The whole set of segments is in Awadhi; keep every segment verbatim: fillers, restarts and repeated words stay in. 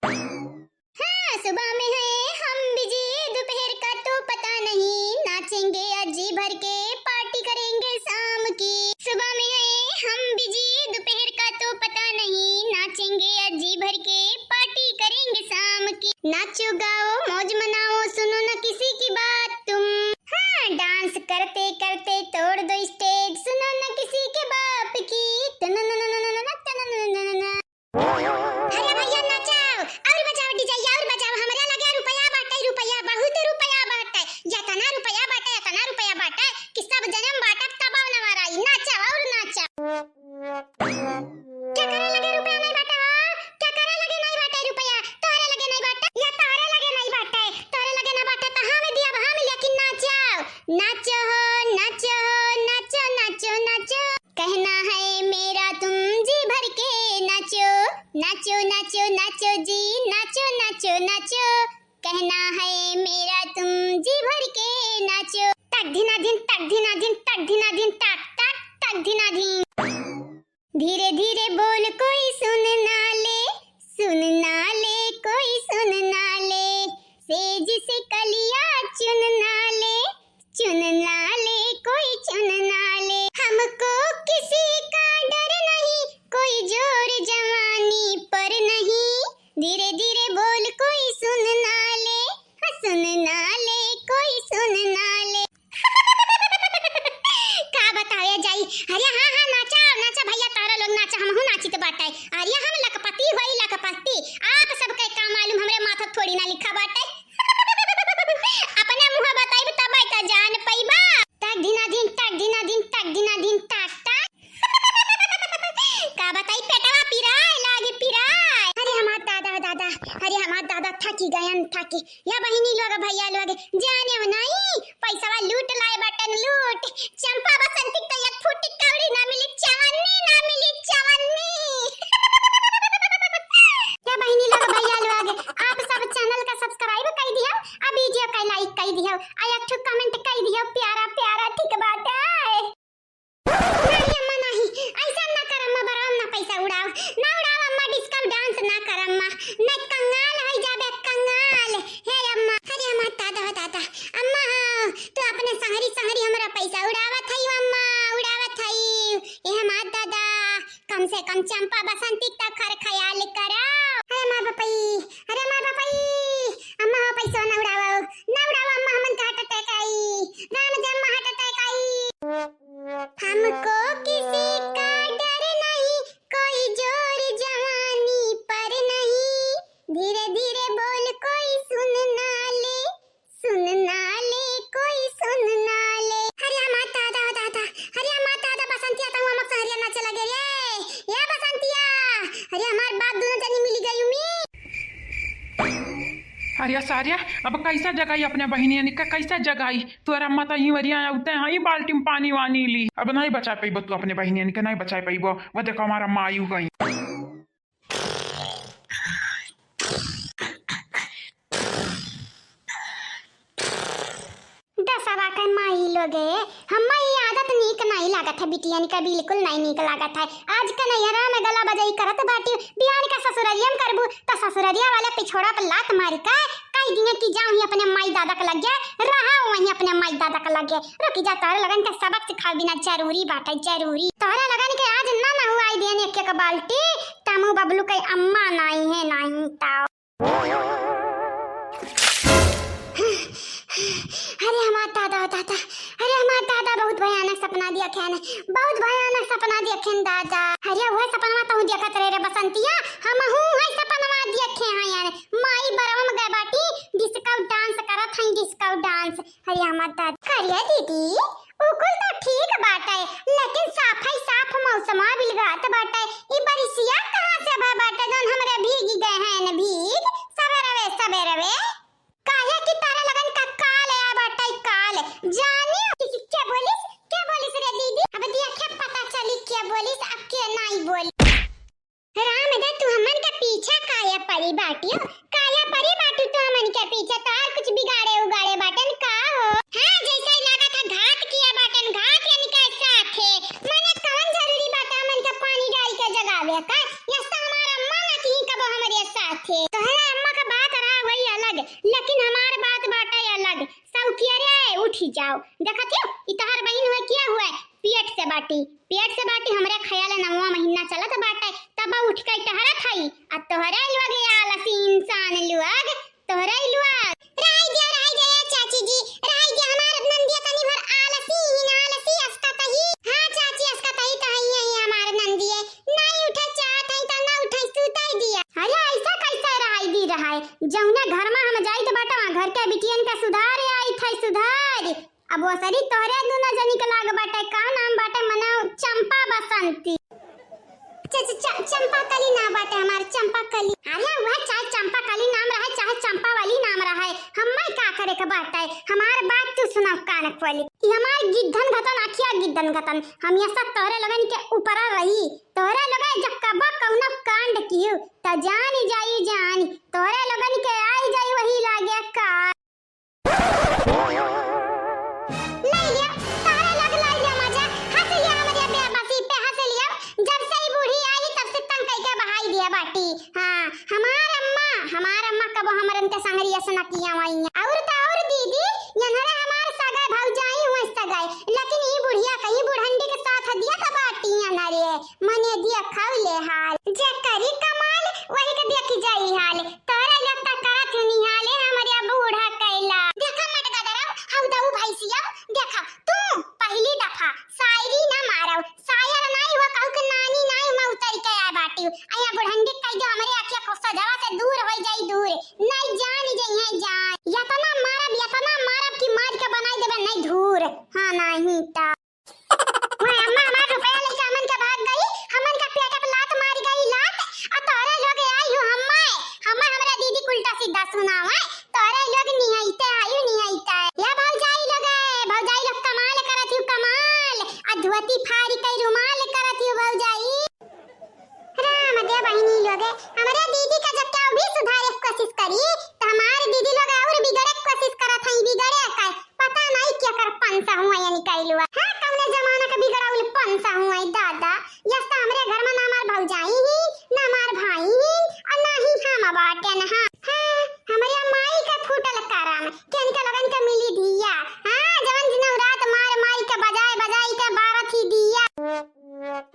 हाँ, सुबह में हैं हम बिजी, दोपहर का तो पता नहीं, नाचेंगे आज जी भर के, पार्टी करेंगे शाम की। सुबह में हैं हम बिजी, दोपहर का तो पता नहीं, नाचेंगे आज जी भर के, पार्टी करेंगे शाम की। नाचो गाओ मौज मनाओ, सुनो न किसी की बात तुम। हाँ, डांस करते करते तोड़ दो स्टेज, सुनो न किसी के बाप की। तननननननन, तनननननन। अरे भैया नाचाओ, और बजाओ डीजे, और बजाओ, हमरे लगे रुपया बाटे, रुपया, बहुत रुपया बाटे, यतना रुपया बाटे, यतना रुपया बाटे कि सब जन्म बाटब तब न मराई, नाचाओ और नाचाओ। केकरे लगे रुपया नहीं बाटे हो? केकरे लगे नहीं बाटे रुपया? तोहरे लगे नहीं बाटे या तोहरे लगे नहीं बाटे? तोहरे लगे ना बाटे तो हम दियब हम, लेकिन नाचाओ, नाचो हो, नाचो हो, नाचो, नाचो, नाचो। कहना है मेरा तुम जी भर के नाचो, नाचो, नाचो, नाचो जी, नाचो, नाचो, नाचो। कहना है मेरा तुम जी भर के नाचो। तक धिना धिन, तक धिना धिन, तक धिना धिन, तक, तक, तक धिना धिन। धीरे धीरे बोल कोई सुन ना ले, सुन ना ले कोई सुन ना ले, सेज से कलिया चुन ना ले, चुन ना ले कोई चुन ना ले। हमको किसी का डर नहीं, कोई जोर जवानी पर नहीं, धीरे धीरे बोल कोई सुन ना ले, हाँ, सुन ना ले कोई सुन ना ले। का बतावे जाई? अरे हाँ, हाँ, नाचा, नाचा भैया, तारा लोग नाचा, हमहू नाचित बाटे। अरे हम लखपति होई, लखपति। आप सबके का मालूम, हमरे माथा थोड़ी ना लिखा बाटे। अपने मुँह बताइब तब त जान पइबा। तक धिना धिन, तक धिना धिन, तक धिना धिन, तक, तक। का बताई, पेटवा पिराए लागे, पिराए। अरे हमार दादा हो दादा, अरे हमार दादा, थकी गयन, थकी। या बहिनी लोग, भैया लोग, जाने हो नहीं, पैसवा लूट लाए बाटन, लूट। चंपा बसंती तो एक फूटी कौड़ी ना मिली, चवन्नी ना मिली, चवन्नी। या बहिनी लोग, भैया लोग, आप सब channel का subscribe कई दियो, आ video का like कई दियो, आ एक ठो comment कई दियो, प्यारा प्यारा, ठीक बाटे। नाही अम्मा नाही, ऐसा ना कर अम्मा, बरवा ना पैसा उड़ाओ, ना उड़ाओ अम्मा, disco dance ना कर अम्मा, नहीं कंगाल हो जाबे, कंगाल। हे अम्मा, अरे अम्मा, दादा हो दादा, अम्मा, तू अपने संगरी संगरी हमरा पैसा उड़ावत हई अम्मा, उड़ावत हई। ए हमार दादा, कम से कम चंपा बसंती तक हर ख्याल करो। अरे हमार बपई, अरे हमार बपई, अम्मा हो पैसा ना उड़ावो, ना उड़ावो अम्मा, हमन का heart attack आई, राम जी अम्मा heart attack आई। हमको किसी का डर नहीं, कोई जोर जवानी पर नहीं, धीरे धीरे बोल कोई सुन ना ले, सुन ना ले कोई सुन ना ले। अरे हमार दादा हो दादा, अरे हमार दादा, बसंतिया तू हमक संगरिया नाचे लगे रे, ए बसंतिया, अरे हमार बाप दोनों जनी मिली गई उमी। अरे सारिया, अब कैसा जगाई अपने बहिनियन का, कैसा जगाई? तोरा अम्मा तो यूं वरिया उते हैं, ई बाल्टी में पानी वानी ली। अब नहीं बचा पइबो तू अपने बहिनियन के, नहीं बचा पइबो। वो देखो हमार अम्मा आई गई। दसवा के माई लोगे, हम्मा ई आदत नीक नाई लागत है, बिटियन का बिल्कुल नाई नीक लागत है। आज के नैहरा में गला बजाई करत बाटी, बिहान का ससुररिया में करबू, त ससुररिया वाले पिछोड़ा पर लात मारी का, कई दिन की जाऊँ ही अपने माई दादा के लगे, रहा वहीं अपने माई दादा के लगे। रुकी जा, तोहरे लगन के सबक सिखावे बिना जरूरी बाटे, जरूरी। तोहरे लगन के आज ना नहुआई देन एक एक बाल्टी, तमू बबलू के अम्मा नाई है, नाई ताओ। अरे हमार दादा, दादा, अरे हमार दादा, बहुत भयानक सपना देखेन, बहुत भयानक सपना देखेन दादा। अरे वह सपनवा तहूँ देखत रहे रे बसंतिया, हमहूँ है सपनवा देखे हैं यार। माई बरवा में गए बाटी, disco dance करत हैं, disco dance। अरे हमार दादा, करिया दीदी, उ कुल तो ठीक बाटे, लेकिन साफै साफ मौसमा बिलगात बाटे। ई बरिसिया कहाँ से भय बाटे जौन हमरे भीग गए हैं न भीग? सबेरवे सबेरवे काहे कि तारा लगन का काल आया बाटे, काल। जानी कि, कि क्या बोलिस, क्या बोलिस रे दीदी? अब दिया क्या पता चली क्या बोलिस, अब क्या नाई बोली। राम दा, तू हमन के पीछे काया परी बाटियो? काया परी बाटू तू हमन के पीछे? तोहार कुछ बिगाड़े उगाड़े बाटन का हो? हाँ, जैसे ही लागत है घात किया बाटन, घात यानी के साथे। मने कौन जरूरी बात है हमन के पानी डाल के जगावे का? या तो हमार अम्मा ना थी कबो हमरे साथे। तोहरा अम्मा का बात रहा वही अलग, लेकिन हमार बात बाटे अलग। सौकिया रे, उठी जाओ। देखत हो, ई तोहर बहिन हुए, क्या हुए? पेट से बाटी, पेट से बाटी। हमरे ख्याल नौवा महीना चलत बाटे, तब उठ के टहरत हई। आ तोहरे लोग आलसी इंसान लोग, तोहरे लोग। रहाई दिया, रहाई दिया, चाची जी, रहाई दिया। हमार नंदिया तनी भर आलसी ही ना, आलसी असकतही। हाँ चाची, असकतही तो हई है हमार नंदिया। नहीं उठे चाहत हई तो ना उठे, सुताई दिया। अरे ऐसा कैसे रहाई दी रहा है? जौने घर में हम जाइत बाटे, वहाँ घर के बिटियन का सुधार आइत है, सुधार। अब ओसरी तोहरे दुनो जनी के लाग बाटे, का नाम बाटे, मने चंपा बसंती। च-, च-, च-, चंपा कली ना बाटे हमार, चंपा कली। अरे वह चाहे चंपा कली नाम रहे, चाहे चंपा वाली नाम रहे, हम्मे का करे के बाटे? हमार बात तू सुना कान खोली। ई हमार गिद्धन घतन, अखिया गिद्धन घतन, हम ये सब तोहरे लोगन के ऊपर रही। तोहरे लोगन जब कबो कौनो कांड कियो, त जानी जाई जानी, तोहरे लोगन के आई जाई वही लागे का। लई लिया, तोहरे लग लई लिया मजा। हंस लिया हमरे बेबसी पे, हंस लिया। जब से ई बूढ़ी आई, तब से तंग कई के बहाई दिया बाटी। हाँ, हमार अम्मा, हमार अम्मा कबो हमरन के संगरी ऐसे न किया वही। और तो और दीदी, यनरे हमार सगे भौजाई हुए सगे, लेकिन ई बुढ़िया कहीं बुढ़ंडी के साथ दिया त बाटी यनरे। मने दिया खाऊ ले हाल। जे करी कमाल, वही के देखी जाई हाल। तोहरे लोग त करत हूँ निहाले हमरे बूढ़ा कैला। देखा मटका दरब, हऊ दऊ भैंसिया, देखा तू पहली दफा शायरी ना मारब, शायर नाई हुआ कहू के नानी नाई मैं उतर के आ बाटी। अया बुढ़ंडी कह दो हमरे अखिया को सजावा से दूर हो जाई दूर, नहीं जान जइहे जान। यतना मारब, यतना मारब कि मार के बनाई देबे नहीं धूर। हाँ नहीं ता। वह अम्मा हमार रुपया लेके हमन के भाग गई, हमन का पेट पे लात मार गई लात, आ तोहरे लोग आई हूँ हम्मा, हम्मा हमरा दीदी के उल्टा सीधा सुनावे, तोहरे लोग निहैते आई निहैते। या भौजाई लोग, भौजाई लोग कमाल करत हूँ कमाल, आ धोती फारी कई रुमाल करत हूँ भौजाई। राम दे बहिनी लोग, हमरे दीदी का जब क्या भी सुधारे के कोशिश करी, तो हमार दीदी लोग और बिगड़े के कोशिश करत हई, बिगड़े का। पता नहीं केकर पंसा हुआ यानी कैलुआ। हाँ, कौने जमाना के बिगड़ाउल पंसा हुआ है दादा। यस तो हमरे घर में ना हमार भौजाई ही, ना हमार भाई ही, और ना ही हम बाटेन। हाँ, हाँ, हमरे माई के फूटल करम, केनके लगन के मिली धिया। हाँ, जवन दिन रात मार मारी के बजाए बजाई के बारत ही दिया।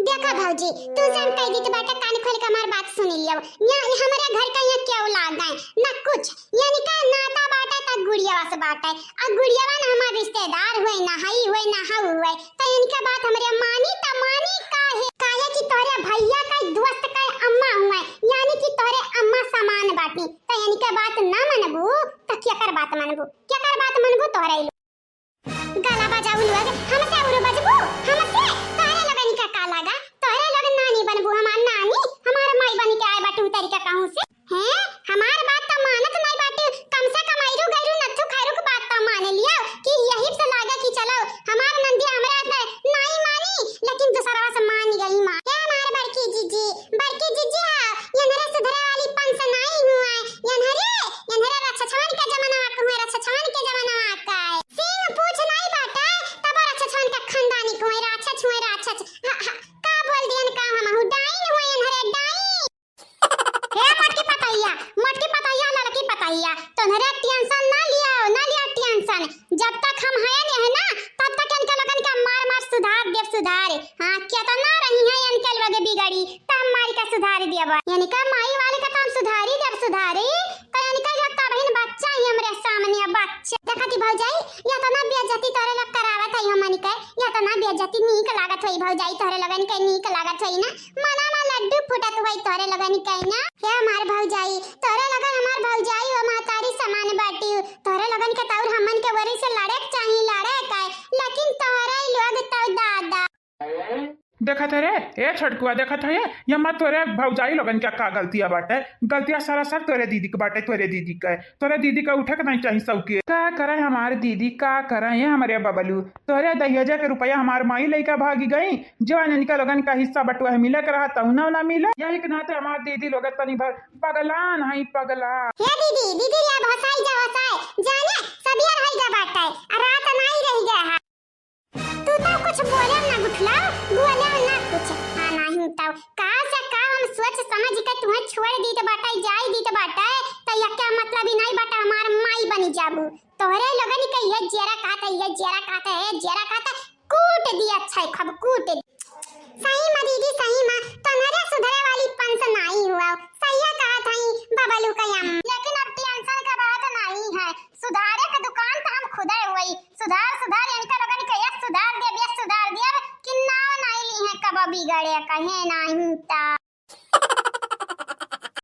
देखा भौजी, तू से हम कह दी तो बेटा कान खोल के हमार बात सुन लियो। यहाँ हमरे घर का यहाँ क्यों लाग गए? ना कुछ, यानी का नाता बाटे त गुड़िया से बाटे, आ गुड़ियावा ना हमार रिश्तेदार हुए, ना हई हुए, ना हऊ हुए, त इनका बात हमरे मानी त मानी काहे? काहे कि तोहरे भैया का दोस्त का अम्मा हुए, यानी कि तोहरे अम्मा समान बाटी, त इनके बात ना मनबू त केकर बात मनबू? केकर बात मनबू तोहरे? गाला बजाऊ लोग, हमसे और बजबू? हमसे? तोहरे लोगन का का लागा? तोहरे लोग नानी बनबू, हमार नानी, हमार माई बन के आए बाटू उतरी का कहूँ से? हैं? हमार बात तो मानत नहीं बाटू, कम से कम ऐरू गैरू नथु खैरू के बात तो मान लियो कि यही से लागे कि चलो, हमार नंदी हमरा से नहीं मानी, लेकिन दूसरा से मान गई माँ। ए हमार बड़की जीजी, बड़की जीजी हाँ, ये मेरे सुधरे वाली पंस नहीं हुआ है, ये मेरे, ये मेरे रछछवन के जमाना का हुआ, रछछवन के जमाना का है। सिंह पूछ नाई बाटे, तब राक्षस छुअन का खानदानी कुएं राक्षस छुए राक्षस। हा, हा, का बोल दियन का हम हूँ? डाइन हुए हरे डाइन। हे मोटकी पतैया, मोटकी पतैया, लड़की पतैया, तोहरे टेंशन ना लियो, ना लियो टेंशन। जब तक हम हैं नहीं ना, तब तक इनके लोगन के मार मार सुधार देब सुधार। हाँ, केतना रही है इनके लोग बिगड़ी, त हम मारी का सुधार देब। इनका माई वाले का त हम सुधारी देब सुधारी। कहीं निकल जाता बहिन, बच्चा ही हमरे सामने बच्चा। देखा थी भौजाई, यतना बेइज्जती तोरे लोग करावत है हमनी के, यतना बेइज्जती नीक लागत होई भौजाई, तोरे लोगन के नीक लागत होई ना, मना मा लड्डू फूटत होई तोरे लोगन के ना। हे हमार भौजाई, तोरे लोगन हमार भौजाई हो महतारी समान बाटी, तोरे लोगन के तौर हमन के वरी से लड़े के चाही, लड़े के, लेकिन तोरे लोग तो दादा। देखत है रे, ए छोटकुआ, देखत है, ये मत तोरे भौजाई लोगन के का गलतिया बाटे, गलतिया सरासर तोरे दीदी के बाटे, तोरे दीदी के, तोरे दीदी के उठे के नहीं चाही सबके। का करे हमार दीदी, का करे ये हमरे बबलू, तोरे दहेजा के रुपया हमार माई लइका भागी गई, जवन इनका लोगन का हिस्सा बटुआ है मिले के रहा, तऊ ना वाला मिले। यही के नाते हमार दीदी लोग तनी भर पगलान है, पगलान। हे दीदी, दीदी रे, अब हंसाई जा, हंसाए, जाने, सदिया रह गया बाटे, आ रात नहीं रह गया है। तू तो कुछ बोले ना गुठला, बोले ना कुछ। हाँ, नहीं तो का से का हम सोच समझ के तुम्हें छोड़ दी तो बाटे, जाई तोहरे लोगन के ये जियरा कहत है, ये जियरा कहत है, ये जियरा कहत है, कूट दी अच्छा है, खूब कूट दी। सही मा दीदी, सही मा, तोहरे सुधरे वाली पंच नाई हुआ, सही कहत है बबलू का अम्मा। लेकिन अब टेंशन का बात नाई है, सुधारे के दुकान तो हम खुदे हुई, सुधार सुधार इनका लोगन के एक सुधार देब, एक सुधार देब कि नाव नाई ली है कब बिगड़े कहे नाई ता।